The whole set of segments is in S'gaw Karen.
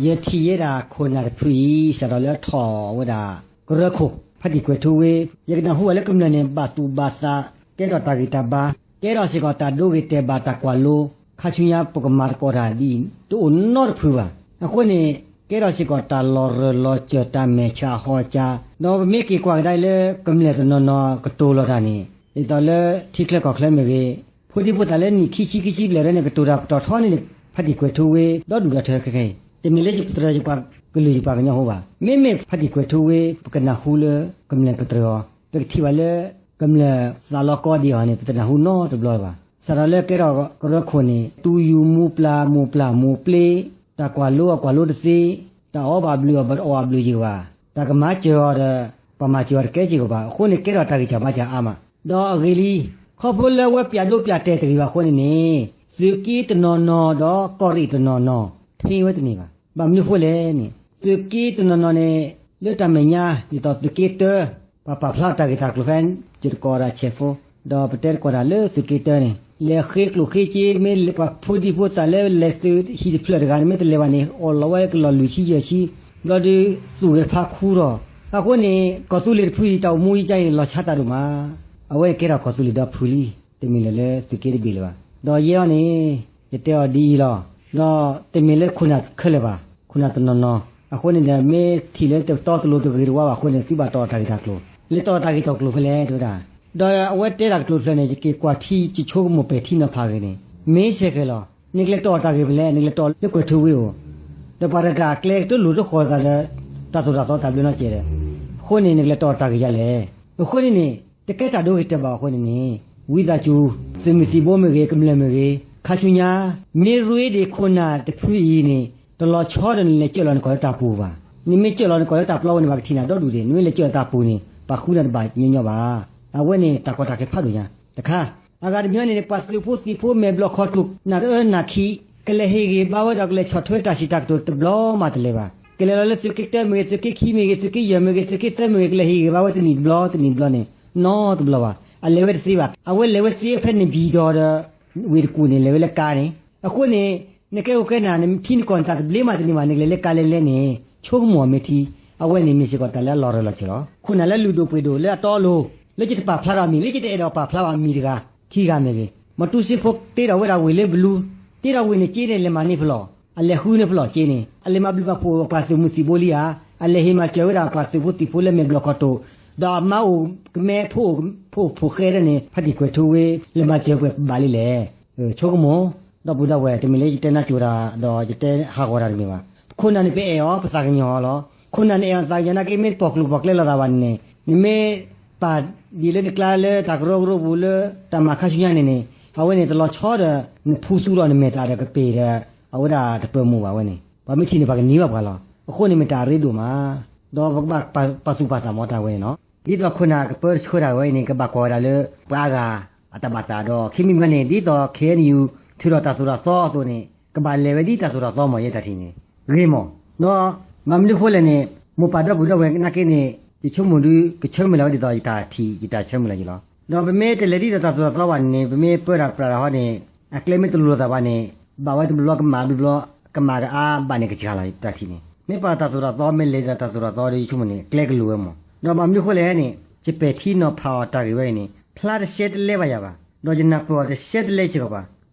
ယထံၣ်ယဲဒၣ်ခိၣ်နၢ်တဖုအံၤ စးထီၣ်လၢထီၣ်ဝဲဒၣ် ကရၢခိၣ် ဖါတံၢ်ကွဲၤထူဝ့ ယကနၢ်ဟူဘၣ်လၢကမျၢၢ်န့ၣ် ဘၣ်သူၣ်ဘၣ်သး ကဲထီၣ်တၢ်ဂံၢ်တၢ်ဘါ ကဲထီၣ်စ့ၢ်ကီးတၢ်ဒိဂ့ၤတဲာ်ဘၣ်တၢ်ကွၢ်လိ ခါဆူညါပကမၤသကိးတၢ်ဒ်အံၤ တအိၣ်နီတဖုဘၣ်. အဃိန့ၣ် ကဲထီၣ်စ့ၢ်ကီးတၢ်လီၤရၢၢ်လီၤစၢၤ တၢ်မဲာ်ဆှးဟီၣ်စှၤ ဒီးပမ့ၢ်က့ၤကွၢ်ကဒါလၢကမျၢၢ်တနီၤနီၤကတိၤလီၤတၢ်န့ၣ် ဒ်သိးလၢထံချၢကီၢ်ချၢမ့ၢ်ဂ့ၤ ဖိဒံဖိသၣ်လၢနံၣ်ခံဆံခံဆံဘျဲၣ်ဒၣ်န့ၣ် ကတိၤတၢ်ပတီၢ်ထီန့ၣ် ဖါတံၢ်ကွဲၤထူဝ့ ဒီဒူၣ်ဒီထၢခဲခဲအံၤ တမ့ၢ်လၢယပတြၢၤယပှၤကလုာ်ယပှၤကညီဖိဘၣ်. မ့မ့ၢ်ဖါတံၢ်ကွဲၤထူဝ့ ပကနၢ်ဟူလၢကမျၢၢ်ပတြၢၤအီၤ ပကထံၣ်ဘၣ်လၢ ကမျၢၢ်သးလီၤကီဒံးအီၤန့ၣ် ပတနၢ်ဟူနီတဘျီဘၣ်. စးထီၣ်လၢကဲထီၣ်ကရၢခိၣ်န့ၣ် တူၢ်ယူၤမူပျၢ်မိၢ်ပျၢ်မိၢ်ပျ့ တၢ်ကွၢ်လိအီၤကွၢ်လိတသ့ တၢ်အီၣ်ဘၣ်ဘျုးအီၤအီၣ်ဘၣ်ဘျုးယံၤဘၣ် တၢ်ကမၤစၢၤအီၤဒီး ပှၤမၤစၢၤအီၤတကဲစ့ၢ်ကီးဘၣ်. အဃိန့ၣ် ကဲထီၣ်တၢ်ဂံၢ်တၢ်ဘါစၢ်အါမး ဒီးအဂ့ၢ်လံ ခီဖျိလၢအဝဲပၠးဒိပၠးတဲာ်တဂ့ၤဘၣ်အဃိန့ၣ်န့ၣ် သုးက့တနီၤနီၤဒီးကီၢ်ရ့ၣ်တနီၤနီၤ ထဲဝဲတန့ၢ်ဘၣ်. ဘၣ်မနုၤဃိလဲၣ်န့ၣ် သုးက့တနီၤနီၤန့ၣ် လၢတၢ်မဲာ်ညါ ဒ်သိးသုးက့တၢ ပှၤပာ်ဖျါတၢ်ဂ့ၢ်တၢ်ကျိၤဖဲ ယတကိးဒၣ်ဆဲးဖိ ဒီးပတဲတကိးတၢ်လၢသုးက့တၢန့ၣ် လဲၤဃ့ကျိၣ်ဃ့စ့ မ့ၢ်ပှၤဖိဒံဖိသၣ်လၢလဲၤသုးဟံၣ်တဖျၢၣ်တဂၤန့ၣ် မ့ၢ်တလဲၤဘၣ်န့ၣ် အိၣ်လီၤဝဲကလီၤလွံၢ်ဆံယဲၢ်ဆံ ဘျီဒုးသူၣ်ဂဲၤဖးခူထီၣ်. အဃိန့ၣ် ကီၢ်သူလ့ၤတဖုအံၤ တၢ်အိၣ်မူယကါအံၤ လီၤဆီတၢ်ဒိၣ်မး အဝဲန့ၣ်ကဲထီၣ်ကီၢ်သူလ့ၤဒီဖုလံ တမ့ၢ်လၢၤလၢသုးက့တဘ့ၣ်လၢၤဘၣ်. ဒီးယဲအံၤန့ၣ် ယတဲအီၤဒ်အံၤလီၤ. ဒီးတမ့ၢ်လၢခိၣ်နၢ်ခဲလၢာ်ဘၣ်, ခိၣ်နၢ်တနီၤနီၤ, အဃိန့ၣ်ဒီး မ့ၢ်ထံၣ်လၢတတီတလိၤတဂ့ၤတဝါဘၣ်အဃိန့ၣ် သုဘၣ်တီၢ်တၢ်ဂ့ၢ်တၢ်ကျိၤ, လဲၤတီၢ်တၢ်ဂ့ၢ်တၢ်ကျိၤဖဲလဲၣ် တဲဝဲဒၣ်. ဒီးအဝဲတဲတၢ်ကတိၤတဖျၢၣ်န့ၣ် ယက့ၤကွၢ်ထံ ယဆိကမိၣ်ပဲာ်ထံနီၤဖးဂ့ၤန့ၣ် မ့ၢ်စဲဃဲၤလီၤ. နကလဲၤတီၢ်တၢ်ဂ့ၢ်ဖဲလဲၣ်, နကလဲၤတီၢ်လၢကွဲၤထူဝ့ဧိၤ, ဒီးပှၤတဂၤအကျဲကတလိၤတဃီၤသးဒီး တၢ်သိၣ်တၢ်သီတၢ်ဘျၢနီတစဲးဒီး, အဃိန့ၣ် နကလဲၤတီၢ်တၢ်ဂ့ၢ်ယၤလဲၣ်. အဃိန့ၣ်န့ၣ် တကဲတၢ်ဒိဂ့ၤတဲာ်ဘၣ်အဃိန့ၣ်န့ၣ် ဝံသးစူၤ သုးမုၢ်သံၣ်ဘိမ့ၢ်ဂ့ၤ ကမျၢၢ်မ့ၢ်ဂ့ၤ ခါဆူညါ မ့ၢ်ရ့ဒံးခိၣ်နၢ်တဖုအံၤန့ၣ် တလီၤဆီဒီးနလဲၤကၢၢ်လီၤနကိာ်လၢတၢ်ပူၤဘၣ်. နမ့ၢ်ကၢၢ်လီၤနကိာ်လၢတၢ်ပျီဝဲန့ၣ် ပှၤကထံၣ်နၤဒီဒူၣ်ဒံး, နမ့ၢ်လဲၤကၢၢ်လီၤတၢ်ပူၤန့ၣ် ပှၤဃုနၤတဘၣ်ညီညီဘၣ်. အဝဲန့ၣ် တၢ်ကီတၢ်ခဲဖးဒိၣ်ညါတခါ. အဂၤတမံၤန့ၣ် ပှၤသုးဖိသံၣ်ဖိမဲာ်ဘျီၣ်ခီၣ်ထူၣ် နၢ်တအၢနၢ်ခံး ကလဲၤဟ့ၣ်ဂံၢ်ဘါဝဲဒီးကလဲၤဆီၣ်ထွဲတၢ်စံးတၢ်ကတိၤတဘျီမးတလဲၤဘၣ်. ကလဲၤလီၤလၢသုးက့တၢမ့ၢ်ဂ့ၤ သုးက့ခံမ့ၢ်ဂ့ၤ သုးက့ယဲၢ်မ့ၢ်ဂ့ၤ သုးက့သၢမ့ၢ်ဂ့ၤ ကလဲၤဟ့ၣ်ဂံၢ်ဘါဝဲတနံၣ်တဘျီ တနံၣ်တဘျီန့ၣ် နီတဘျီဘၣ်. အလဲၤဝဲတသ့ဘၣ်. အဝဲလဲၤဝဲသ့ဖဲန့ၣ်ဘံၣ်ဒီးဒီး ဝ့ၢ်တကူၣ်န့ၣ် လဲၤဝဲလၢကါန့ၣ်. အဃိန့ၣ် နကဲခိၣ်ကဲနၢ် နထံနကီၢ်နတၢ်သဘျ့မးတန့ၢ်ဘၣ် နကလဲၤလၢကါလဲၣ်လဲၣ်န့ၣ် ဆိကမိၣ်အီၤမ့ၢ်ထံ. အဝဲန့ၣ်မ့ၢ်စ့ၢ်ကီးတၢ်လၢအလီၤရၢၢ်လီၤစၢၤလီၤ. ခိၣ်နၢ်လၢလုၢ်ဒိၣ်ပှ့ၤဒိၣ်လၢအတီအလိၤ လၢယတပာ်ဖျါထီၣ်အမံၤ လၢယတအဲၣ်ဒိးပာ်ဖျါဘၣ်အမံၤတဂၤ ခံဂၤမ့ၢ်ဂ့ၤ, မီၤတူစ့ဖိတ့ထီၣ်ဝဲဒၣ်ဝ့ၢ်လၢဘလူး, တ့ထီၣ်ဝ့ၢ်န့ၣ်က့န့ၣ် လဲၤမၤန့ၢ်ဖဲလဲၣ်, အလဲၤဃုန့ၢ်ဖဲလဲၣ်က့န့ၣ် အလဲၤမၤဘျုးမၤဖှိၣ်ပှၤသုးမုၢ်သံၣ်ဘိလံဧါ, အလဲၤဟ့ၣ်မၤစၢၤဝဲဒၣ်ပှၤသုးဖိသံၣ်ဖိလၢမဲာ်ဘျီၣ်ခီၣ်ထူၣ်, ဒီးအမါအိၣ်ကမဲ ဖိအိၣ်ဖိဃဲဒၣ်န့ၣ် ဖါတံၢ်ကွဲၤထူဝ့ လဲၤမၤစၢၤပှဲၤဘၣ်လံလဲၣ်. ဆိကမိၣ် ဒီပုၢ်ဒီဝဲၢ် တမ့ၢ်လၢယတဲနၢ်ကၠိတၢ် ဒီးယတဲဟးဂီၤတၢ်တမ့ၢ်ဘၣ်. ခိၣ်နၢ်န့ၣ် ပအဲၣ်အီၤ ပသးကညီၤအီၤလီၤ. ခိၣ်နၢ်န့ၣ်အဲၣ်အီၤသးကညီၤနာ်က့ မ့ၢ်တပိာ်ကျိၤပိာ်ကျဲလိာ်သးဘၣ်န့ၣ်န့ၣ် နမ့ၢ်ပာ်ဒ်လၢနကျါလၢတၢ်ကရၢကရိပူၤလၢတၢ်မၤခါဆူညါန့ၣ်န့ၣ် အဝဲန့ၣ်တလီၤဆီဒီး နဖူသူဒီးနမဲာ်သးဒီးကပ့ၤဒီး အဝဲဒၣ်တပၢၤမိၢ်ဘၣ်ဝဲန့ၣ် ပှၤမ့ၢ်ထံၣ်န့ၣ် ပှၤကနံၤဘၣ်ပှၤလီၤ. အဃိန့ၣ်မ့ၢ်တၢ်အရ့ဒိၣ်မး ဒီးပကဘၣ်ပာ်သူၣ်ပာ်သးမၤတၢ်ဝဲန့ၣ်လီၤ. ဒ်သိးခိၣ်နၢ်ကပၢတဆှၢတၢ်ဝဲအံၤန့ၣ် ကဘၣ်ကွၢ်ဝဲဒၣ်လၢ ပှၤအါဂၤအတၢ်ဘၣ်သးဒီး ခံမံၤမံၤန့ၣ် ဒ်သိး ခ့ၣ်အဲၣ်ယူၣ် ထုးထီၣ်တၢ်သိၣ်တၢ်သီအသိးန့ၣ် ကဘၣ်လဲၤဝဲဒ်တၢ်သိၣ်တၢ်သီမ့ၢ်ယဲတၢ်ထံၣ်န့ၣ် ဂ့ၤမး ဒီး မ့ၢ်မနုၤဃိလဲၣ်န့ၣ် မိၢ်ပၢ်ဒီပုၢ်ဒီဝဲၢ်နာ်က့န့ၣ် ယဆိကမိၣ်ဒုး ကဆၢမုၢ်လၢ်ဝဲဒ်သိးယတၢ်ထံၣ် ယတၢ်ဆၢမုၢ်လၢ်ယလီၤ. ဒီးပမ့ၢ်တလဲၤဒ်တၢ်သိၣ်တၢ်သီဘၣ်န့ၣ် ပမ့ၢ်ပၢတၢ်ပြးတၢ်ဟီန့ၣ် အကျဲမ့ၢ်တလိၤလိာ်သးဘၣ်န့ၣ် ဘၣ်ဝဲတဘျီဘျီကမၣ်ဘျီဘျီ ကမၣ်ကအါဘၣ်န့ၣ်ကစှၤလီၤတၢ်ထံၣ်န့ၣ် မ့ၢ်ပာ်တၢ်သိၣ်တၢ်သီ မ့ၢ်လဲၤဒ်တၢ်သိၣ်တၢ်သီဒီးယဆိကမိၣ်န့ၣ် ကျဲကလိၤဝဲမး ဒီးဘၣ်မနုၤဃိလဲၣ်န့ၣ် ယပဲာ်ထံနီၤဖးအီၤတၢ်ဂ့ၢ်ဝဲအံၤန့ၣ် ဖျါတရှဲတလဲဘၣ်ယၤဘၣ် ဒီးယနၢ်ပၢၢ်အီၤတရှဲတလဲစ့ၢ်ကီးဘၣ်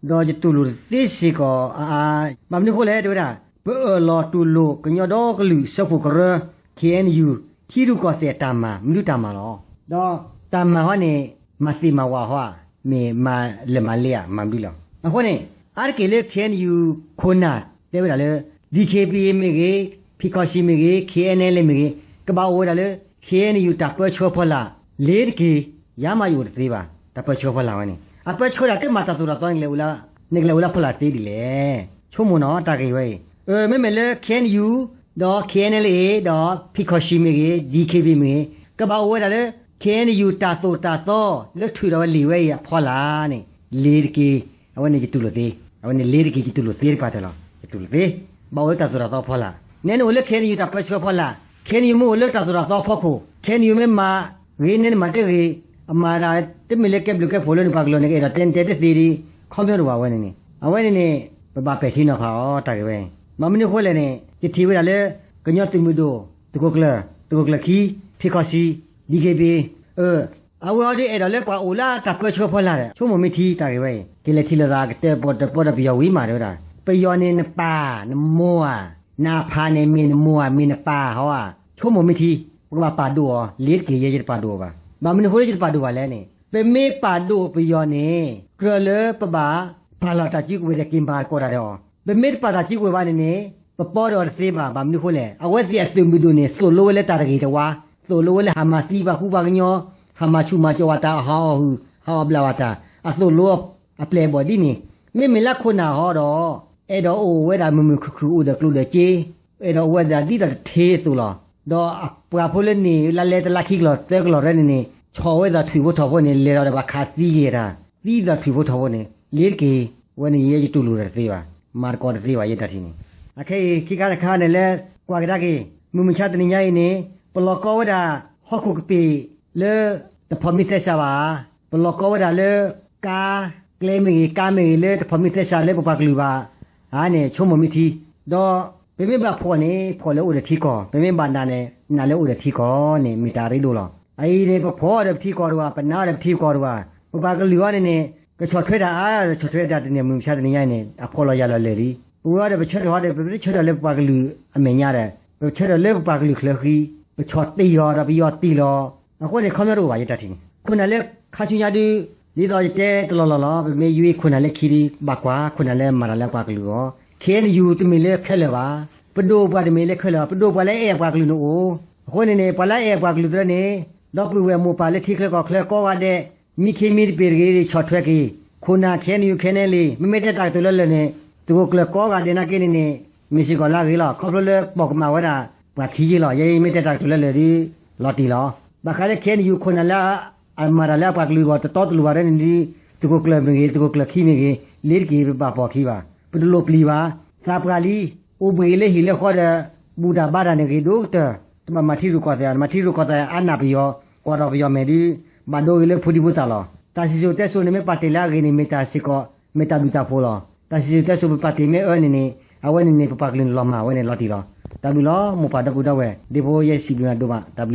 ဒီးယတူၢ်လိာ်တသ့စ့ၢ်ကီးအါအါ ဘၣ်မနုၤဃိလဲၣ်တဲဝဲဒၣ် ပအၢၣ်လီၤတူၢ်လိာ်ကညီဒီကလုာ်စၢဖှိၣ်ကရၢ ခ့ၣ်အဲၣ်ယူၣ် ထံရူၢ်ကီၢ်သဲးတၢ်မၤ မနုၤတၢ်မၤလီၤ. ဒီးတၢ်မၤဟီန့ၣ် မၤသ့ၣ်မၤဝၣ်ဟီဧါ မ့ၢ်မၤလၢမၤလ့ဧါ မၤမနုၤလီၤ. အဃိန့ၣ် အါတက့ၢ်လၢ ခ့ၣ်အဲၣ်ယူၣ် ခိၣ်နၢ်တဲဝဲဒၣ်လၢ ဒံၣ်ခ့ၣ်ဘံၣ်မ့ၢ်ဂ့ၤ ဖံခီၣ်ၡံၣ်မ့ၢ်ဂ့ၤ ခ့ၣ်အဲၣ်အဲၣ်လ့မ့ၢ်ဂ့ၤ ကဘၣ်အိၣ်ဝဲဒၣ်လၢ ခ့ၣ်အဲၣ်ယူၣ် တၢ်ပၢဆှၢဖီလာ် လ့ၤတက့ၢ် ယၤမးယအိၣ်တသ့ဘၣ် တၢ်ပၢဆှၢဖီလာ်ဝဲန့ၣ် အပၢဆှၢဒၣ်တမ့ၢ်တၢ်သိၣ်တၢ်သီ နကလဲၤအိၣ်လၢဖီလာ်သ့ဒ်လဲၣ် ဆိကမိၣ်နီၤတၢ်ဂ့ၢ်ဝဲအံၤ မ့မ့ၢ်လၢ ခ့ၣ်အဲၣ်ယူၣ် ဒီး ခ့ၣ်အဲၣ်လ့ ဒီး ဖံခီၣ်ၡံၣ်မ့ၢ်ဂ့ၤ ဒံၣ်ခ့ၣ်ဘံၣ်မ့ၢ်ဂ့ၤ ကဘၣ်အိၣ်ဝဲဒၣ်လၢ ခ့ၣ်အဲၣ်ယူၣ် တၢ်သိၣ်တၢ်သီ လၢထုးထီၣ်ဝဲလံာ်ဝဲအံၤအဖီလာ်န့ၣ် လ့ၤတက့ၢ် အဝဲန့ၣ်ယတူၢ်လိာ်သ့ အဝဲန့ၣ်လ့ၤတက့ၢ် ယတူၢ်လိာ်သ့တပၤတၢၢ်လီၤ ယတူၢ်လိာ်သ့ ဘၣ်အိၣ်လၢတၢ်သိၣ်တၢ်သီဖီလာ် နဲနအိၣ်လၢ ခ့ၣ်အဲၣ်ယူၣ် တၢ်ပၢဆှၢဖီလာ် ခ့ၣ်အဲၣ်ယူၣ် မ့ၢ်အိၣ်လၢတၢ်သိၣ်တၢ်သီဖီခိၣ် ခ့ၣ်အဲၣ်ယူၣ် မ့ၢ်မၤဂ့ၤ နဲနမၤတဂ့ၤ အမၤဒၣ်တမ့ၢ်လၢကဲဘျုးကဲဖှိၣ်လၢနပှၤကလုာ်န့ၣ် ကအဲၣ်ဒိးတဲနတဲတသ့ဒံး ခီပညီတအိၣ်ဘၣ်ဝဲန့ၣ်န့ၣ် အဝဲန့ၣ်န့ၣ် ပဘၣ်ပဲာ်ထံနီၤဖးအီၤတၢ်ဂ့ၢ်ဝဲ ဘၣ်မနုၤအဃိလဲၣ်န့ၣ် ယထံၣ်ဝဲဒၣ်လၢ ကညီသုးမုၢ်ဒိၣ် သုးခိၣ်ကျၢၢ် သုးခိၣ်ကျၢၢ်ခံ ဖံးခီၣ်စံ ဒံက့ဘ့ အၢ အဝဲအံၤဒုးအဲၣ်ဒိးလၢပှၤအိၣ်လၢတၢ်ပၢဆှၢဖီလာ်ဒီး ဆိကမိၣ်မ့ၢ်ထံတၢ်ဂ့ၢ်ဝဲအံၤ ကလဲၤထံၣ်လိာ်သးကတၢၢ်ပီၣ်တၢၢ်ပီဒီးပယီၤဝံၤမး တဲဝဲဒၣ် ပယီၤန့ၣ်နပၢ် နမိၢ်ဧါ, နဖးန့ၣ်မ့ၢ်နမိၢ်ဧါ မ့ၢ်နပၢ်ဟီဧါ, ဆိကမိၣ်မ့ၢ်ထံ ပကဘၣ်ပာ်ဒိၣ်အီၤ လ့ၤတက့ၢ် ယဲယတပာ်ဒိၣ်အီၤဘၣ်. ဘၣ်မနုၤအဃိလၢယတပာ်ဒိၣ်ဘၣ်လဲၣ်န့ၣ် ပမ့ၢ်ပာ်ဒိၣ်ပယီၤန့ၣ် ကြၢးလၢပဘၣ်ပာ်လီၤတၢ်စုကဝဲၤဒီးက့ၤမၤသကိးတၢ်ဒီးအီၤ, ပမ့ၢ်တပာ်တၢ်စုကဝဲၤဘၣ်န့ၣ်န့ၣ် ပပီဒီးအီၤတသ့ဘၣ်. ဘၣ်မနုၤအဃိလဲၣ် အဝဲသ့ၣ်အသုးမုၢ်ဒိၣ်န့ၣ် သိၣ်လိဝဲလၢတၢ်တဂ့ၤတဝါ, သိၣ်လိဝဲလၢဟးမၤသံပှၤဃူပှၤကညီ, ဟးမၤဆူၣ်မၤကၠီၤဝဲတၢ် ဟးအီၣ်ဟုၣ် ဟးအီၣ်ဘျၣ်ဝဲတၢ်, အသိၣ်လိအပျဲၢ်အဘီၣ်ဒ်န့ၣ်, မ့မ့ၢ်လၢခိၣ်နၢ်ဟီဒီး အဲၣ်ဒိးအိၣ်ဝဲဒၣ်မုာ်မုာ်ခုၣ်ခုၣ် အိၣ်ဒီးကျိၣ်ဒီးစ့, အဲၣ်ဒိးအိၣ်ဝဲဒၣ်ဒ်သိးတထ့အသိးလီၤ. ဒီးအပှၤဖိလၢန့ၣ် လါလဲတလါခံကလီၢ်သၢကလီၢ်ရဲန့ၣ်န့ၣ် ဆီၣ်ဝဲဒၣ်ထွံၣ်ဖိထီၣ်ဖိန့ၣ် လဲၤဒီးပှၤခးသံက့ၤတၢ်, သံဒၣ်ထွံၣ်ဖိထီၣ်ဖိန့ၣ် လ့ၤတက့ၢ်, ဝဲန့ၣ်ယဲယတူၢ်လိာ်တသ့ဘၣ်, မၤသကိးတသ့ဘၣ် ယဲတၢ်ထံၣ်န့ၣ်. အခဲအံၤ ခံခါတခါန့ၣ်လၢ ကွၢ်ကဒါက့ၤ မုၢ်မဆါတနံၤညါအံၤန့ၣ် ပလီၤကီဝဲဒၣ် ဟီၣ်ခိၣ်ကပ့ၤလၢ တဖိးမံသဲစးဘၣ်ဧါ, ပလီၤကီဝဲဒၣ်လၢ ကါကျဲမ့ၢ်ဂ့ၤ ကါမ့ၢ်ဂ့ၤ လၢတဖိးမံသဲစးလၢပပှၤကလုာ်ဘၣ် ဧါန့ၣ် ဆိကမိၣ်မ့ၢ်ထံ, ဒီးပမ့ၢ်ဘၣ်ဖှီၣ်န့ၣ် ဖှီၣ်လၢအိၣ်ဒီးထံကီၢ်, ပမ့ၢ်ဘၣ်နးန့ၣ် နးလၢအိၣ်ဒီးထံကီၢ်န့ၣ် မ့ၢ်တၢ်ရ့ဒိၣ်လီၤ. အအံၤန့ၣ် ပဖှီၣ်ဒီးပထံကီၢ်တဝၣ်, ပနးဒီးပထံကီၢ်တဝၣ်, ပပှၤကလုာ်အံၤန့ၣ်န့ၣ် ကဆီၣ်ထွဲတၢ်အါဒီးဆီၣ်ထွဲတၢ်တန့ၢ် မုၢ်မဆါတနံၤညါအံၤန့ၣ် အဖှီၣ်လီၤယာ်လီၤလၢာ်လံ. ပဝဲဒီးပဆၢထၢၣ်ဟီဒီး ပတဆၢထၢၣ်လၢပပှၤကလုာ်အမဲာ်ညါဒီး ပဆၢထၢၣ်လၢပပှၤကလုာ်ချၢဃံ, ပဆီၣ်တံၢ်အီၤဒီးပယီၤတံၢ်လီၤ. အဃိန့ၣ် ခီပညီတအိၣ်ဘၣ် ယဲတၢ်ထံၣ်န့ၣ် ခိၣ်နၢ်လၢခါဆူညါဒုး ဒ်သိးယတဲတလီၢ်လီၢ်လီၤ, ပမ့ၢ်ယွံခိၣ်နၢ်လၢခံဒုး ဘၣ်ကွၢ်ခိၣ်နၢ်လၢမၤတၢ်လၢအပှၤကလုာ်အဂီၢ်, ခ့ၣ်အဲၣ်ယူၣ် တမ့ၢ်လၢခဲလၢာ်ဘၣ်, ပဒိၣ်ပှၤတမ့ၢ်လၢခဲလၢာ်ဘၣ်, ပဒိၣ်ပှၤလၢအဲၣ်အပှၤကလုာ်န့ၣ်အိၣ်, အဃိန့ၣ်န့ၣ် ပှၤလၢအဲၣ်အပှၤကလုာ်သ့ၣ်န့ၣ် ဒီပုၢ်ဝဲၢ်မိၢ်ပၢ်လၢထံချၢကီၢ်ချၢကိးဂၤဒဲး မံခ့မံတပ့ၤတဂ့ၤ ဆီၣ်ထွဲက့ၤ, ခိၣ်နၢ် ခ့ၣ်အဲၣ်ယူၣ် ခ့ၣ်အဲၣ်ယူၣ် မ့မ့ၢ်တဲတၢ်ကတိၤလၢလၢာ်န့ၣ် သုးခိၣ်ကျၢၢ်ကိးဂၤဒဲးနာ်က့န့ၣ်န့ၣ် မ့ၢ်စ့ၢ်ကီးလၢအဂ့ၤလီၤ. ခီဖျိလၢပိာ်ကမၣ်ဝဲဒၣ် ပှၤခံယ့လီၤ. ယဲအံၤမ့ၢ်တဲတၢ်ကတိၤလၢလၢာ်ဒုး လီၤတံၢ်လီၤ. ဘၣ်ဃးလၢ ခ့ၣ်အဲၣ်ယူၣ် ခိၣ်နၢ်လၢ အမၤတၢ်လၢအပှၤကလုာ်အဂီၢ် တတီတလိၤဘၣ်ဒ်န့ၣ်ဒုး သုးခိၣ်ကျၢၢ်မ့ၢ်ဂ့ၤ သုးခိၣ်ကျၢၢ်ခံမ့ၢ်ဂ့ၤ လ့ၤတက့ၢ် ပဘၣ်ပိာ်ခံဘၣ်. ပတလိၣ်ပျံၤဘၣ်. သးပှၢ်လံ, အိၣ်ဘှံးလၢဟံၣ်လၢဃီဒီး ဘူၣ်တၢ်ဘါတၢ်န့ၣ်ဂ့ၤဒိၣ်ကတၢၢ်, တဘၣ်မၤထံရူၢ်ကီၢ်သဲး, မၤထံရူၢ်ကီၢ်သဲးအါနၢ်ပယီၤ, ကွၢ်ထီၣ်ပယီၤမဲာ်ဒုး ဘၣ်ဒိဂ့ၤလၢဖိဒံဖိသၣ်လီၤ. တၢ်စံၣ်စိၤတဲစိၤန့ၣ် မ့ၢ်ပာ်တ့ၢ်လၢအဂ့ၤန့ၣ် မ့ၢ်တၢ်စ့ၢ်ကီး မ့ၢ်တၢ်ဘျုးတၢ်ဖှိၣ်လီၤ. တၢ်စံၣ်စိၤတဲစိၤပပာ်တ့ၢ်မ့ၢ်အၢန့ၣ်န့ၣ် အဝဲန့ၣ်န့ၣ် ပပှၤကလုာ်န့ၣ်လီၤမၢ်ဝဲန့ၣ်လီၤတံၢ်လီၤ. တၢ်ဘျုးလီၤ မိၢ်ပၢ်ဒီပုၢ်ဒီဝဲၢ်, ဒ့ဖိယဲစံးဘျုးနၤဒိၣ်မး, တၢ်ဘျုး